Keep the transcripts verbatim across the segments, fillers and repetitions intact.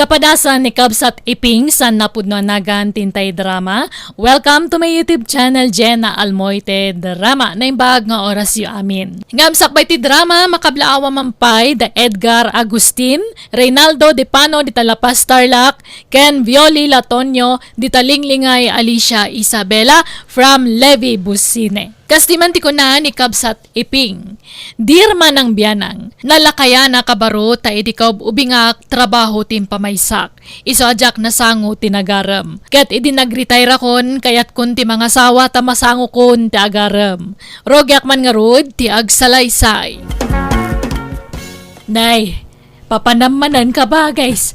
Kapadasan ni Kabsat Iping, saan napudno a nagan ti intay drama. Welcome to my YouTube channel, Jenna Almoite Drama. Naimbag nga orasyo amin. Ngem sakbay ti drama, makablaawa man pay da Edgar Agustin, Reynaldo De Pano dita La Paz Tarlac, ken Violi Latonio dita Linglingay Alicia Isabela from Levi Busine. Kas di man ti kuna ni Kabsat Iping, "Dear Manang Bianang, nalakayan a kabaro ta idi kaub-ubingak, trabaho ti impamaysak. Isu a diak nasango ti nagarem. Ket idi nagretire-akon, kayatkon ti mangasawa ta masangokon ti agarem. Rugiak man ngarud ti agsalaysay." Nay, papanam manen ka, bages.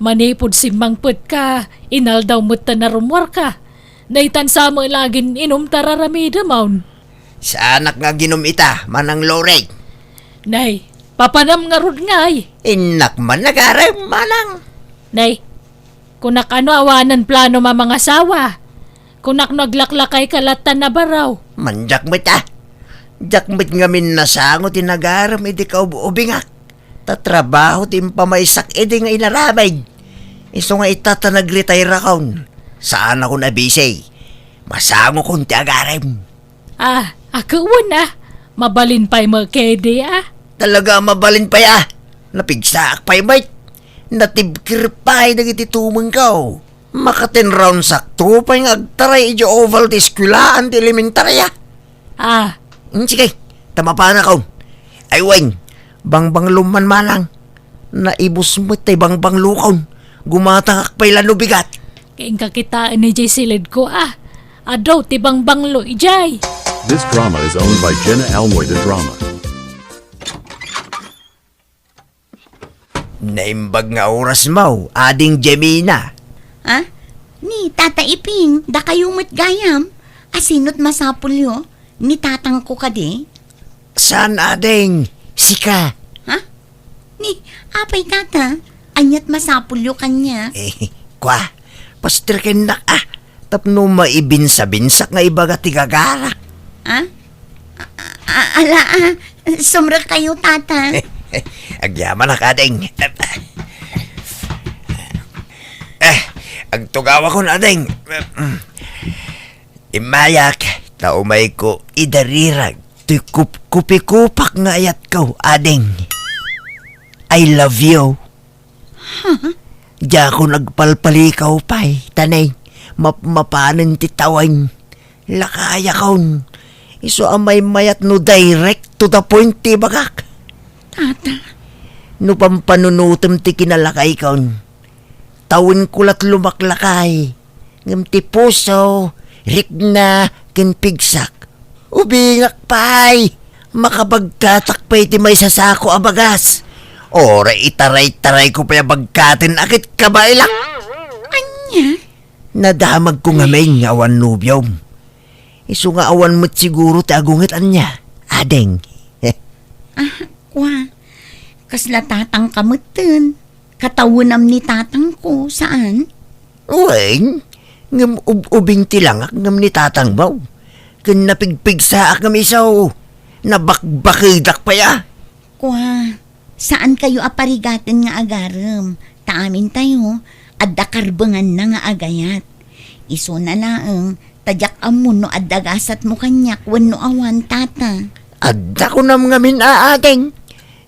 Manipud simmangpetka, inaldaw met ta narummuarka. Naitan sa met la agin-inum ta raramidem, awn. Saanak nga aginum ita, Manang Loring. Nay, papanam ngarud ngay. Innak man nagarem, Manang. Nay, kunak no awanen planom a mangasawa. Kunak no aglaklakayka latta a baro. Mandiak met a. Diak met ngamin nasango ti nagarem idi kaub-ubingak. Ta trabaho ti impamaysak idi nga inaramid. Isu nga ita ta nagretire-akon. Saanakon a busy. Masangokon ti agarem. Ah, a ket wen a. Mabalin pay met ketdi a. Talaga a mabalin pay a. Napigsaak pay met. Natibker pay dagiti tumengko. Maka-ten rounds-akto pay nga agtaray idiay oval ti eskuelaan ti elementaria. Ah. Hmm, sige, ta mapanakon. Ay wen, bangbanglom man, Manang. Naibus met ti bangbanglokon. Gumatangak pay la no bigat. Kayatko kitaen idiay silidko a. Adu ti bangbanglo idiay. This drama is owned by Jenna Almoy, the drama. Naimbag nga orasmo, Ading Jemina. Ha? Ni Tata Iping, dakayo met gayam. Asino't masapulyo? Ni tatangko kadi? Saan, ading, sika. Ha? Ni, apay, Tata? Ania't masapulyo kaniak? Eh, kua, paster kennak a. Tapno maibinsa-binsak nga ibaga ti gagarak. Ha? A-, a-, ala, a, sumrekkayo, Tata. Agyamanak, ading. Eh, agtugawakon, ading. Immayak, ta umayko idarirag toy kup-, kupikupak nga ayatko, ading. I love you. Huh? Diakon agpalpalikaw pay, ta nay, map-, mapanen ti tawen. Lakayakon. Isu a maymayat no direct to the point ti ibagak. Tata. No pampanunotem ti kinalakaykon, tawenko la't lumaklakay. Ngem ti puso, rikna, ken pigsak. Ubingak pay! Makabagkatak pay ti maisasako a bagas. Uray itaray-tarayko pay a bagkaten a ket kabaelak. Ania? Nadamagko ngamin nga awan nobiom. Isu nga awan met siguro ti agunget ania, ading. Ah, kua. Kasla tatangka metten. Katawenam ni tatangko, saan? Wen, ngem ub-ubing ti langak ngem ni tatangmo. Ken napigpigsaak ngem isu, nabakbakedak pay a. Kua, saankayo a parigaten nga agarem, ta amintayo, adda karbenganna nga agayat. Isuna laeng, ta diak ammo no adda gasatmo kaniak wenno awan, Tata. Adda kunam ngamin a, ading,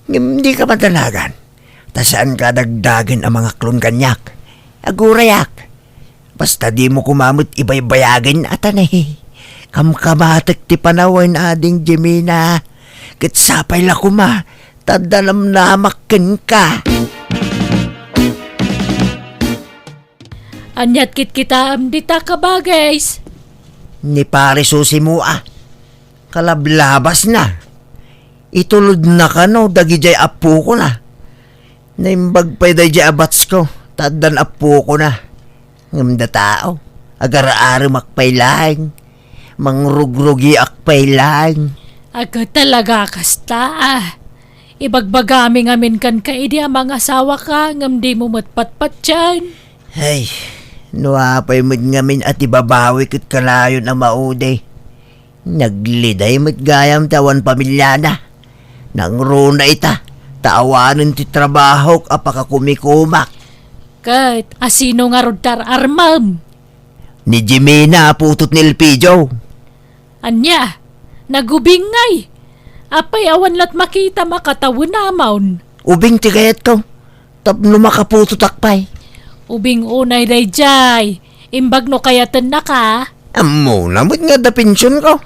ngem dika madanagan. Ta saanka a dagdagen a mangaklon kaniak. Agurayak. Basta dimo koma met ibaybayagen a, ta nay, kamkamatek ti panawen, ading Jemina. Ket sapay la koma, ta adda namnamak kenka. Ania't kitkitaem dita, kabages? Ni Pare Susimo a. Kalablabasna. Itulodna kano dagidiay appokona. Naimbag pay daydiay a batsko, ta addan appokona. Ngem dataw, agar-aremak pay laeng. Mangrugrugiak pay laeng. Aga talaga kasta a. Ibagbagami ngamin kenka idi a mangasawaka ngem dimo met patpatien. Ay, no apay met ngamin a ti babawi ket kanayon a maudi. Nagliday met gayam ti awan pamiliana. Nangruna ita, ta awanen ti trabahok a pakakumikumak. Ket asino ngarud ti ar-armem? Ni Jimena a putot ni Elpidio. Ania, nagubing ngay? Apay awan la't makitam a katawenamon? Ubing ti kayatko, tapno makaputotak pay. Ubing unay daydiay, imbag no kayatennaka. Ammona met nga adda pensionko.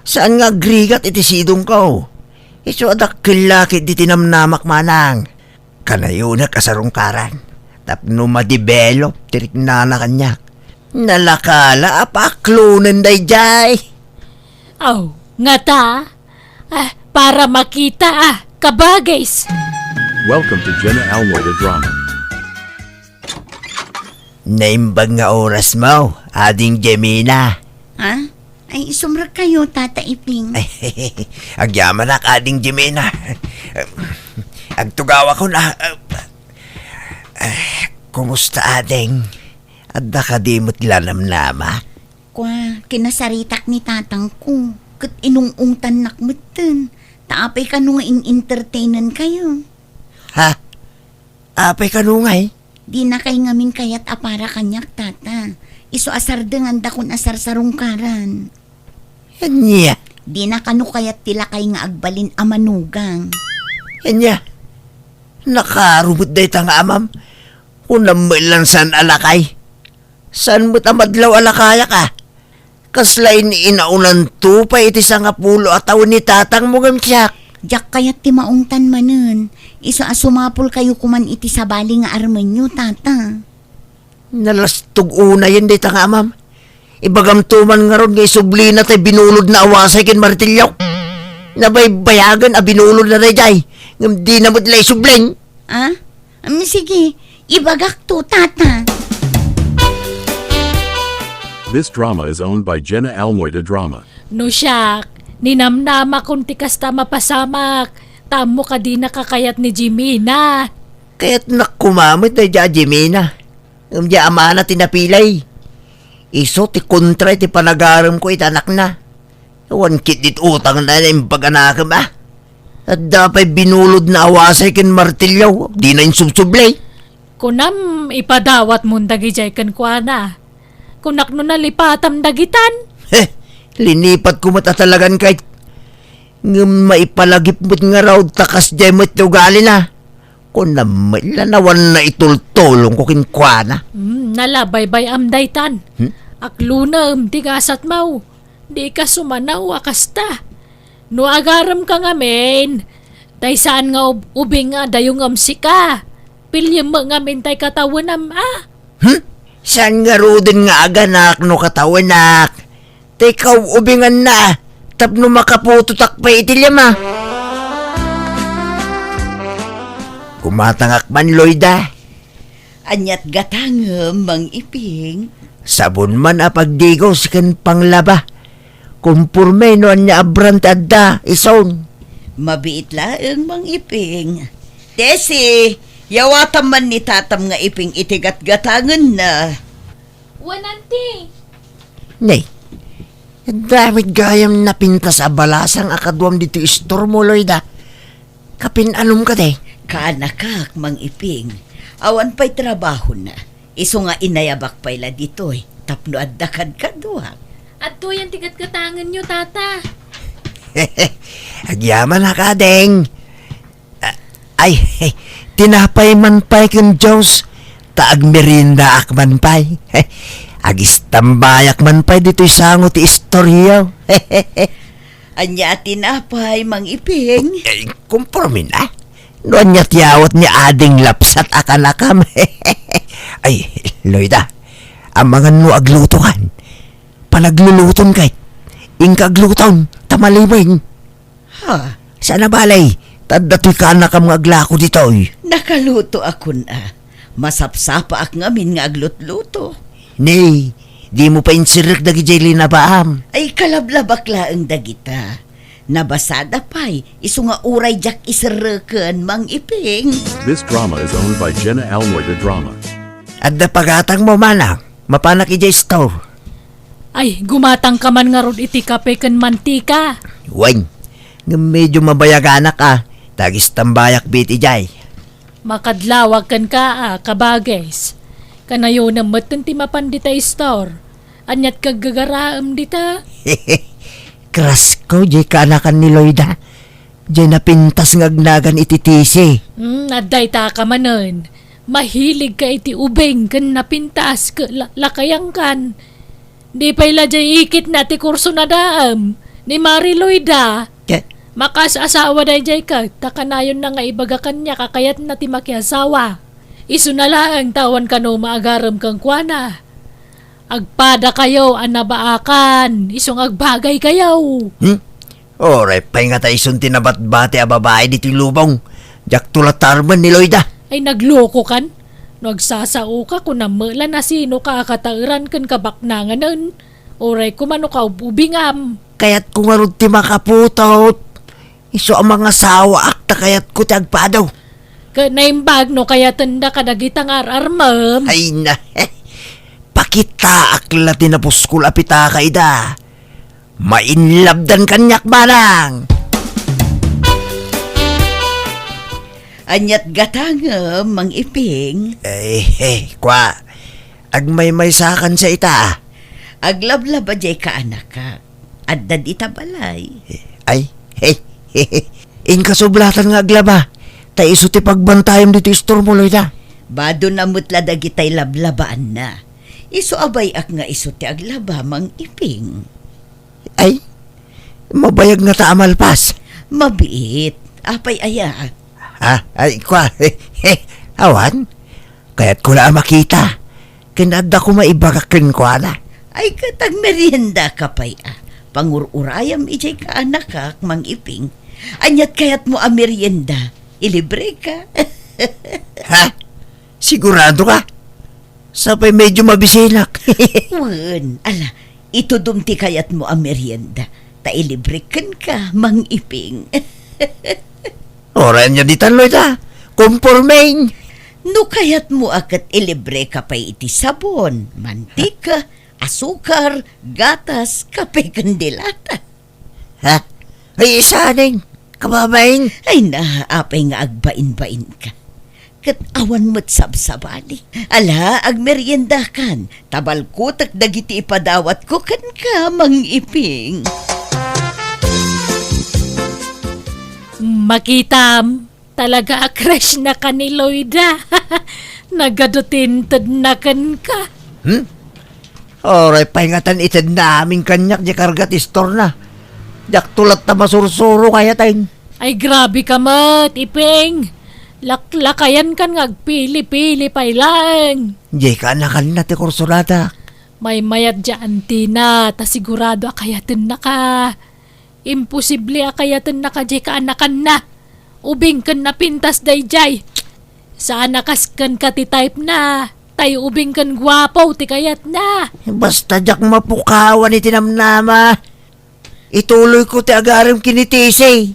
Saan nga agrigat iti sidongko. Isu a dakkel la ketdi ti namnamak manang. Kanayonak a sarungkaran tapno ma-develop ti riknana kaniak. Nalaka la a paaklonen daydiay. Aw, ngata? Ah, para makita, ah, kabagis. Welcome to Jenna Almoy the Drama. Naimbag nga orasmo, Ading Jemina. Ha? Ay, sumrekkayo, Tata Iping. Agyamanak, Ading Jemina. Agtugawakon, ah, ah, ah, kumusta, Ading? Adda kadi met la namnamak? Kua, kinasaritak ni tatangko, ket inung-ungtannak metten. Ta apay kano nga in-entertainenkayo? Ha? Apay kano ngay? Dinakay ngamin kayat a para kaniak, Tata. Isu a sardengandakon a sarsarungkaran. Ania? Dina kano kayat ti lakay nga agbalin a manugang? Ania? Nakaro met dayta nga amam? Kunam met lan saan a lakay? Saan met a madlaw a lakayak a? Kasla in-inaunanto pay iti sangapulo a tawen ni tatangmo ngem siak. Diak kayat ti maungtan manen. Isu a sumapulkayo koman iti sabali nga armenyo, Tata. Nalastog unayen dayta nga amam. Ibagamto man ngarud nga isublina tay binulodna a wasay ken martilyo. Nabaybayagen a binulodna daydiay, ngem dina met la isubli. Ah? Am, sige, ibagakto, Tata. This drama is owned by Jenna Almoy de Drama. No siak, ninamnamakon ti kasta mapasamak, ta ammok a dinaka kayat ni Jimina. Kayatnak koma met daydiay a Jimina. Ngem diay amana ti napilay. Isu ti kontra iti panagaremko iti anakna. Awan ketdi ti utangna a naimbag a nakem a. Adda pay binulodna a wasay ken martilyo, dina insubsubli. Kunam, ipadawatmon dagidiay kenkuana. Kunak no nalipatam dagitan. He, linipatko met a talagan kay ngem maipalagip met ngarud ta kasdiay met ti ugalina. Kunam met la no awan naitultulongko kenkuana. Hmm, nalabaybay-am daytan. Hmm? Aklonem ti gasatmo. Dika sumanaw a kasta. No agaremka ngamin, tay saan nga ub-, ubing nga adayo ngem sika. Piliem met ngamin tay katawenam a. Hmm? Saan ngaruden nga aganak no katawenak? Tay kaub-ubinganna tapno makaputotak pay iti lima. Gumatangak man, Loida. Aniat gatangem, Mang Iping? Sabon man a pagdigos ken panglaba. Komporme no ania a brand ti adda, ison. Mabiit laeng, Mang Iping. Tessie, yawatam man ni tatam nga Iping iti gatgatangenna. Wen, Auntie. Nay, adda met gayam napintas a balasang a kaduam ditoy istormo, Loida. Kapin-anom kadi? Kaanakak, Mang Iping. Awan pay trabahona. Isu nga inayabak pay la ditoy tapno adda kadkaduak. Adtoyen ti gatgatangenyo, Tata. Agyamanak, Ading. A-, ay, tinapay man pay ken juice, ta agmeriendaak man pay. Agistambayak man pay ditoy sango ti istoryo. Ania a tinapay, Mang Iping? Eh, kompormen a. No ania ti awat ni Ading Lapsat a kanakam. Ay, Loida, amangan no aglutokan. Panagluluton kay. Inka agluton, ta maliwen. Ha? Saan a bale, ta adda toy kanakam nga aglako ditoy. Nakalutoakon a. Masapsapaak ngamin nga aglutluto. Nay, dimo pay insirrek dagidiay linabaam. Ay, kalablabak laeng dagita. Nabasada pay, isu nga uray diak iserreken, Mang Iping. This drama is owned by Jenna Almoy de Drama. Adda pagatangmo, manang? Mapanak idiay store. Ay, gumatangka man ngarud iti kape ken mantika. Wen, ngem medio mabayaganak a, ta agistambayak met idiay. Makadlawag kenka a, kabages. Kanayonem metten ti mapan dita istor. Aniat gaggagaraem dita? Krasko, jay kaanakan ni Loida. Jay napintas nga agnagan iti tisi. Hmm, adda ita ka manen. Mahilig ka iti ubing ken napintas ket la-, lakayan kan. Di pay la jay ikitna ti kurso na daem ni Mari Loida. Ke- Makas-asawa dayjay ket ta kanayonna nga ibaga kaniak a kayatna ti makiasawa. Isuna laeng ta awan kano maagarem kenkuana. Agpadakayo a nabaakan, isu nga agbagaykayo. Hmm? Uray pay ngata isun ti nabatbati a babai ditoy lubong. Diakto la tarmen ni Loida. Ay, naglokokan? No agsasaoka, kunam met la no sinoka a kataeran ken kabaknanganen. Uray koma no kaub-ubingam. Kayatko ngarud ti makaputot. Isu a mangasawaak ta kayatko ti agpadaw. Ket naimbag no kayatenda kadagita nga ar-armem. Ay na, pakitaak la ti napuskol a pitaka ida. Mainlabdan kaniak manang. Aniat gatangem, Mang Iping? Eh, eh, kwa. Agmaymaysakan sa ita. Aglablaba jay kaanakak. Adda dita balay. Ay, hey, hey, hey. Inka sublatan nga aglaba. Ta isu ti pagbantayem ditoy istormo, Loida. Bado na met la dagitay lablabaanna. Isu a bay-ak nga isu ti aglaba, Mang Iping. Ay, mabayag ngata a malpas. Mabiit. Apay aya? Ha? Ay, kwa. Awan? Kayatko la a makita. Ken adda koma ibagak kenkuana. Ay, ket agmeriendaka pay a. Pangur-urayam idiay kaanakak, Mang Iping. Aniat kayatmo a merienda? Ilibreka. Ha? Sigurado ka? Sapay medyo mabisinak. Wen, ala, itudom ti kayatmo a merienda, ta ilibrek kenka, Mang Iping. Oray ania ditan, Loida. Kompormeng. No kayatmo a ket ilibreka pay iti sabon, mantika, asukar, gatas, kape, ken delata. Ha? Ay, isaning, kababain. Ay na, apay nga agbain-bain ka. Ket awan met sabsabali. Ala, agmeriendakan. Ta balkotek dagiti ipadawatko kenka, Mang Iping. Makitam. Talaga a crush na ka ni Loida. Nagadu ti intedna kenka. Hmm? Oray pay ngatan itedna amin kaniak diay karga ti istorna. Diakto latta masursuro kayatay. Ay, grabe ka met, Iping. Laklakayan kan nga agpili-pili pay laeng. Diay kaanakanna ti kursorada. Maymayat diay antina, ta sigurado a kayatenna ka. Imposible a kayatenna kadiay kaanakanna. Ubing ken napintas daydiay. Saan a kas kenka ti type na. Tay ubing ken guapo ti kayatna. Basta diak mapukawan iti namnama. Ituloyko ti agarem ken ni Tisi.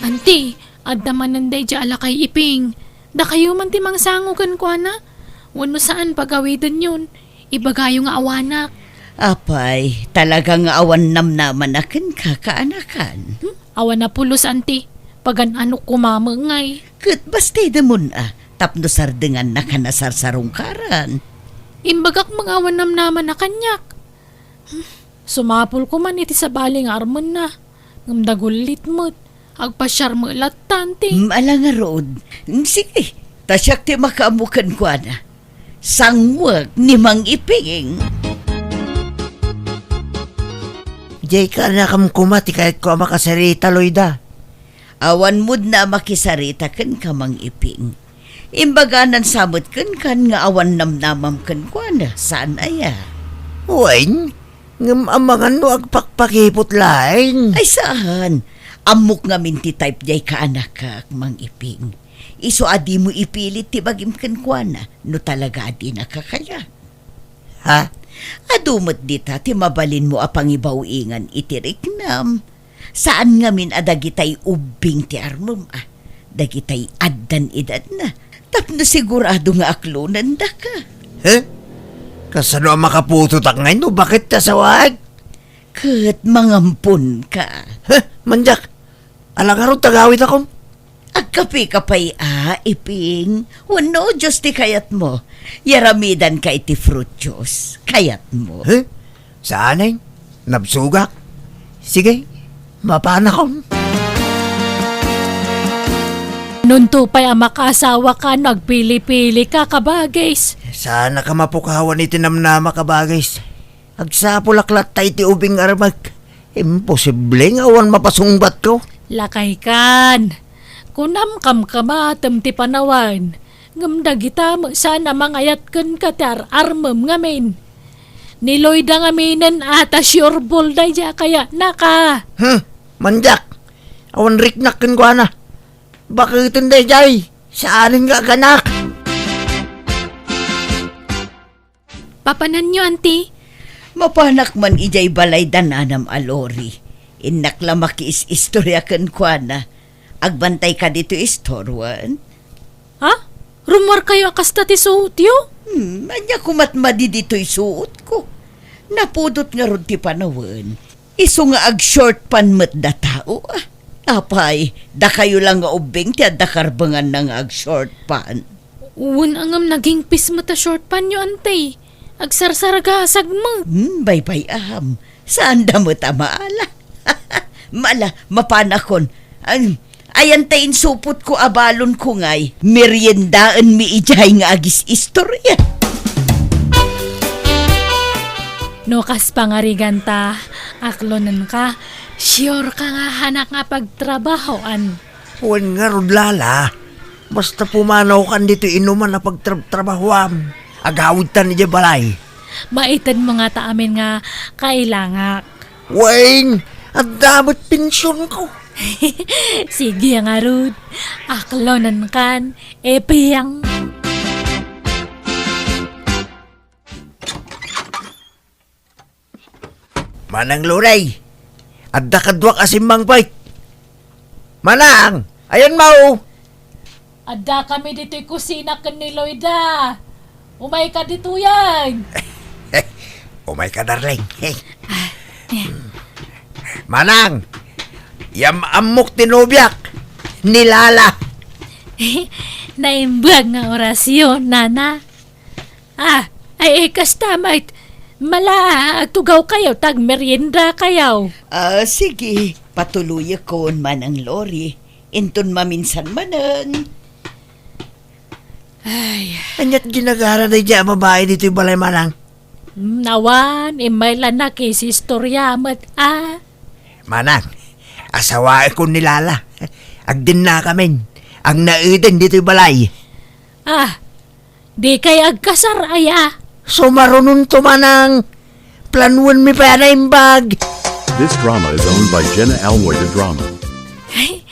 Anti, adda manen daydiay a lakay Iping. Dakayo man ti mangsango kenkuana. Wenno saan pagawidenyon. Ibagayo nga awanak. Apay, talaga nga awan namnamana kenka, kaanakan? Hmm? Awan a pulos, anti. Pagan-anok koma met ngay. Ket bastidemon a, tapno sardengannaka a sarsarungkaran. Imbagak met nga awan namnamana kaniak. Hmm, sumapulko man iti sabali nga armenna. Ngem dagullit met. Agpasiar met latta, anti. Mm, ala ngarud. Mm, sige, ta siak ti makaammo kenkuana. Sanguek ni Mang Iping. Diay kaanakam koma ti kayatko a makasarita, Loida. Awan mudna a makisarita kenka, Mang Iping. Imbaganan sa met kenkan nga awan namnamam kenkuana, saan aya? Wen, ngem amangan no agpakpakipot laeng. Ay, saan? Ammok ngamin ti type diay kaanakak, Mang Iping. Isu a dimo ipilit ti bagim kenkuana no talaga a dinaka kayat. Ha? Adu met dita ti mabalinmo a pangibawinan iti riknam. Saan ngamin a dagitay ubbing ti armem a dagitay addan edadna tapno sigurado nga aklonendaka. He? Kasano a makaputotak ngay no baket ti asawaek? Ket mangamponka. He? Mandiak? Ala ngarud ti agawitakon? Agkapeka pay a, Iping. Wenno, Diyos ti kayatmo. Yaramidanka iti fruit juice. Kayatmo. Eh? Saanen? Nabsugak? Sige, mapanakon. Nunto pay a makaasawaka no agpili-pilika, kabagis. Saanka mapukawan iti namnama, kabagis. Agsapulak latta iti ubing nga armek. Imposible nga awan mapasungbatko. Lakaykan. Kunam kamkamatem ti panawen. Ngem dagita met saan a mangayat kenka ti ar-armem ngamin. Ni Loida ngaminen a ta siorbol daydiay a kayatnaka. Hmm, mandiak. Awan riknak kenkuana. Baketen daydiay. Saanen nga aganak. Papananyo, anti? Mapanak man idiay balay da nanam a Lori. Innak la makiis-istorya kenkuana. Agbantayka ditoy istorwan? Ha? Rummuarkayo a kasta ti suotyo? Hmm, ania koma't madi ditoy suotko? Napudot ngarud ti panawen. Isu nga ag-short pant met da tao, ah. Apay, dakayo la nga ubbing ti adda karbenganna nga ag-short pant. Wen, ngem nagingpis met a short pantyo, anti. Agsarsargasag met. Hmm, baybay-am. Saanda met a maala. Mala, mapanakon. Ay, ayan ta insupotko a balonko ngay. Meriendaenmi idiay nga agis-istorya. No kas pangariganta, aklonenka, sure ka nga hanak nga pagtrabahoan. Wen ngarud, Lala. Basta pumanawkan ditoy inuman a pagtrabtrabahoam, agawidtan idiay balay. Maitedmo ngata amin nga kailangak. Wen, adda met pensionko. Sige ngarud, aklonenkan, Iping. Manang Lori, adda kaduak a simmangpet. Manang, ayanmo? Addakami ditoy kusina ken ni Loida. Umayka ditoyen. Umayka, darling. Ah, eh. Manang, yam-ammok ti nobiak, ni Lala. Naimbag nga orasyon, nana. Ah, ay, eh, kasta met. Mala, agtugawkayo, ta agmeriendakayo. Ah, sige, patuloyekon, Manang Lori. Inton maminsan manen. Ay. Ania't ginagara daydiay a babai ditoy balay, Manang? Hmm, awan, immay la nakisistorya met, ah. Manang, asawaekon ni Lala. Agdennakamin. Agnaeden ditoy balay. Ah, Dikay agkasar aya? Sumarunonto, Manang. Planuenmi pay a naimbag. This drama is owned by Jenna Almoy de Drama. Ay,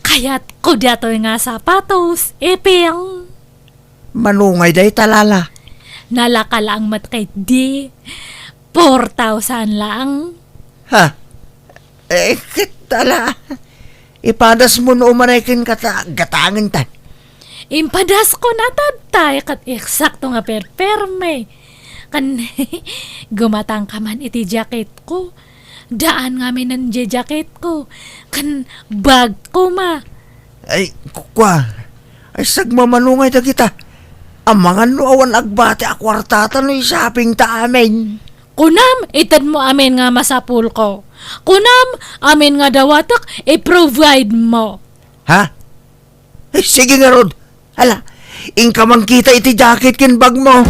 kayatko daytoy nga sapatos, Iping. Manungay dayta, Lala? Nalaka laeng met ketdi. Four thousand laeng. Ha? Eh, ket ala, ipadasmo no umanay kenka ta gatangentan. Impadasko na tatta, ket eksakto nga perperme. Kan, gumatangka man iti jacketko. Daan ngamin diay jacketko. Kan, bagko ma. Ay, kua. Ay, sagmamanungay dagita. Amangan no awan agbati a kuartata no i-shoppingta amin. Kunam, itedmo amin nga masapulko. Kunam, amin nga dawatek, i-provide mo. Ha? Eh, sige ngarud. Hala, inka man kita iti jacket ken bag mo.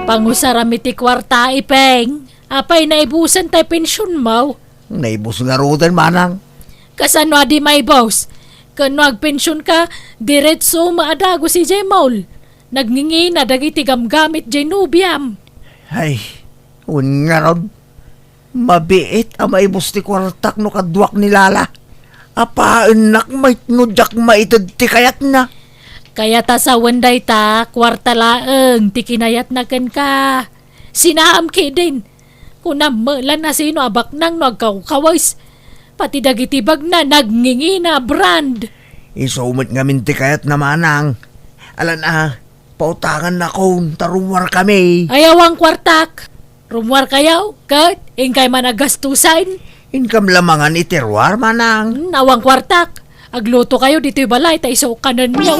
Pangusaram iti kuarta, Iping. Apay, naibusen tay pension mo? Naibus ngaruden, Manang. Kasano a di maibus? Ken no agpensionka, diretso maadagus idiay mall. Nagngingina dagiti gamgamit diay nobiam. Ay, wen ngarud, mabiit a maibus ti kuartak no kaduak ni Lala. Apaennak met no diak maited ti kayatna. Kayat a sawen dayta, kuarta laeng ti kinayatna kenka. Sinaam ketdin. Kunam met la no sino a baknang no agkawkawes. Pati dagiti bagna nagngingina a brand. Isu met ngamin ti kayatna, Manang. Alan a, pautangannakon ta rummuarkami. Ay, awan kuartak. Rummuarkayo, ket inkay man a gastusen. Inkam la mangan iti ruar, manang. Hmm, awan kuartak. Agluto kayo ditoy balay, ta isu kanenyo.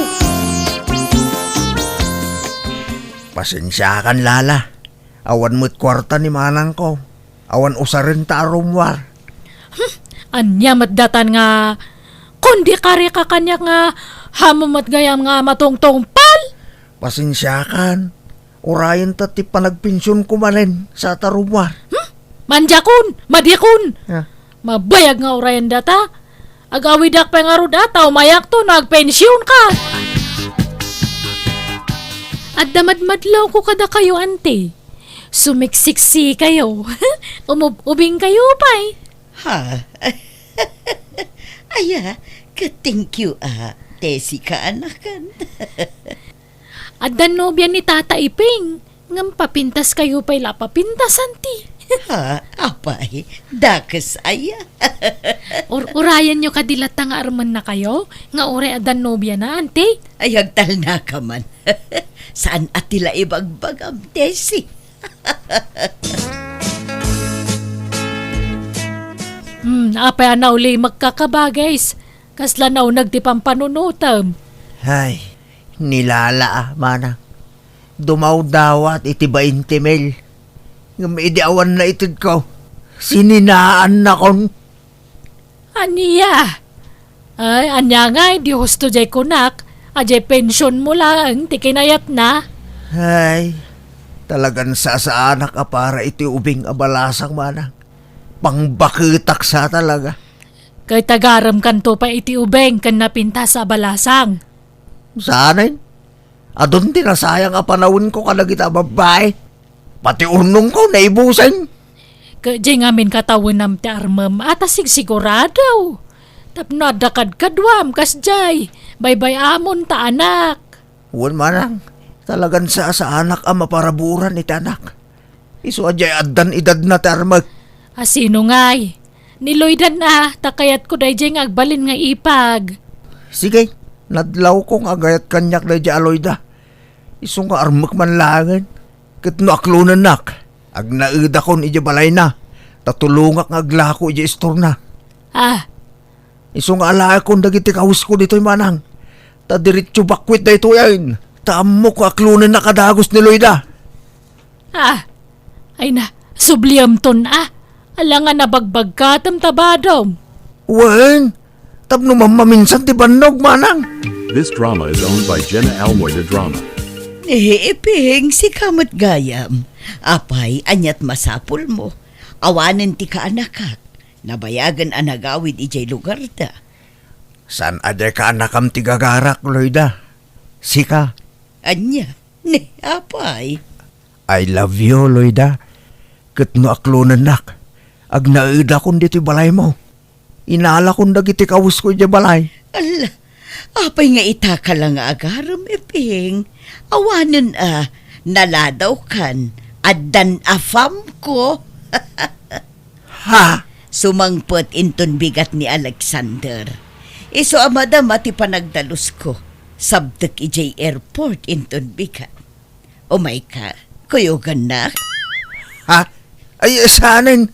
Pasensiakan, Lala. Awan met kuarta ni manangko. Awan usarenta a rumwar. Hmm, ania met datan nga, kundi kari ka kaniak nga, hamo met gayam nga matungtungpal? Pasensiakan. Urayen ta ti panagpensionko manen, sa ta rumwar. Hmm? Mandiakon, madiakon. Ah. Mabayag nga urayen data. Agawidak pay ngarud a, ta umayakto no agpensionka. Adda madmadlawko kadakayo, ante. Sumiksiksi kayo. Umub-ubing kayo pay. Ha? Aya, ka-, thank you, ah, Tessie, kaanakan. Adda nobia ni Tata Iping. Ngem papintas kayo pay la papintasan ti. Ha, apay, dakes aya. Ur-, urayenyo kadi latta nga armenna kayo, nga uray adda nobiana, ante? Ay, agtalnaka man. Saan a ti la ibagbagam, Tessie? Hmm, apay a naulimek ka, kabagis? Kasla nauneg ti pampanunotem. Ay, ni Lala a, manang. Dumawdawat iti bainte mil. Ngem idi awan naitedko, sininaannakon. Ania? Ay, ania ngay, di husto jay kunak, a jay pensionmo laeng ti kinayatna? Ay, talagan sasaanak a para iti ubing a balasang, manang. Pangbaketak sa talaga. Ket agaremkanto pay iti ubing ken napintas a balasang. Saanen? Adun ti nasayang a panawenko kadagita a babbai. Pati urnongko naibusen. Ket jay ngamin katawenam ti armem a ta sigsigurado. Tapno adda kadkaduam kasjay, baybay-amon ta anak. Wen manang, talagan sasaanak a maparaburan iti anak. Isu a jay addan idadna ti armek. A sino ngay? Ni Loydan a, ta kayatko dayjay nga agbalin nga ipag. Sige, nadlawko nga agayat kaniak dayjay a Loyda. Isu nga armek man laengen. Ket no aklonennak, agnaedakon idiay balayna, ta tulongak nga aglako idiay istorna. Ah. Isu nga alaekon dagiti kawesko ditoy manang, ta diretso bakwit daytoyen, ta ammok nga aklonennak a dagus ni Loyda. Ah, ay na, subliamton a. Ala nga nabagbagkatem ta badom. Wen, tapno mammaminsan ti bannog, manang. This drama is owned by Jenna Almoy de Drama. Eh, Iping, sika met gayam. Apay, aniat masapulmo? Awanen ti kaanakak. Nabayagen a nagawid idiay lugarda. Saan a diay kaanakam ti gagarak, Loyda? Sika? Ania? Ni, apay? I love you, Loyda. Ket no aklonennak, agnaedakon ditoy balaymo. Inalakon dagiti kawesko idiay balay. Ala, apay nga itaka la nga agarem, Iping? Awanen a, naladawkan, addan afamko. Ha? Sumangpet inton bigat ni Alexander. Isu a madama ti panagdalusko. Sabtek idiay airport inton bigat. Umayka, kuyogannak? Ha? Ay, saanen?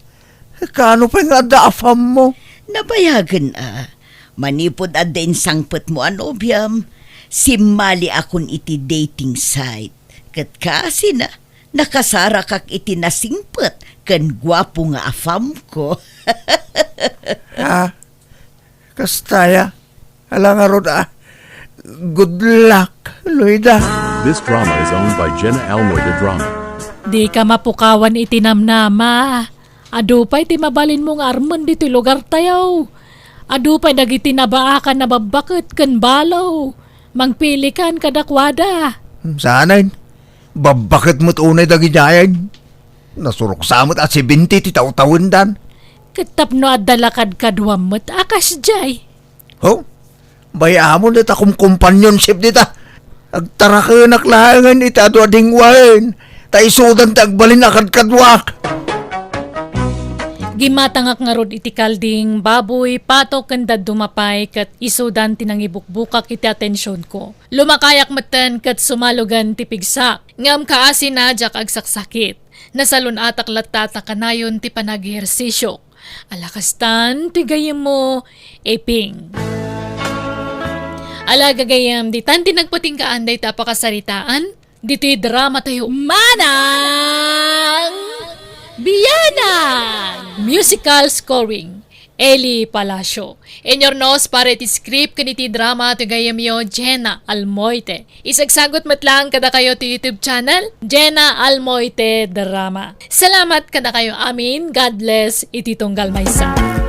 Kaano pay nga adda afammo? Nabayagen a. Manipud adda insangpetmo a nobiam, simmaliakon iti dating site. Ket kasina, nakasarakak iti nasingpet ken guapo nga afamko. Ha? Kasta ya? Ala ngarud a. Good luck, Loyda. This drama is owned by Jenna Almoy de Drama. Dika mapukawan iti namnama. Adu pay ti mabalinmo nga armen ditoy lugartayo. Adu pay dagiti nabaakan a babbaket ken balo. Mangpilikan kadakuada. Saanen? Babbaket met unay dagidiayen. Nasurok sa met a seventy ti tawtawendan. Ket tapno adda la kadkaduam met a kasdiay. Ho? Bay-amon dita kumkompanionship dita. Agtarakenak laengen iti adu a dingwaen, ta isudan ti agbalin a kadkaduak. Gimmatangak ngarud iti kalding, baboy, patok, ken dadduma pay, ket isudan ti nangibukbukak iti atensionko. Lumakayak metten ket sumalugen ti pigsak, ngem kaasina diak agsaksakit. Nasalun-atak latta ta kanayon ti panagehersisio. Ala kastan ti gayyemmo, Iping. Ala gagayyem, ditan ti nagpatinggaan dayta a pakasaritaan, ditoy drama tayo, Manang Bianang! Musical scoring, Eli Palacio. Inurnos para iti script ken iti drama ti gayyemyo, Jenna Almoite. Isagsagut met lang kadakayo ti YouTube channel, Jenna Almoite Drama. Salamat kadakayo amin. God bless iti tunggal maysa.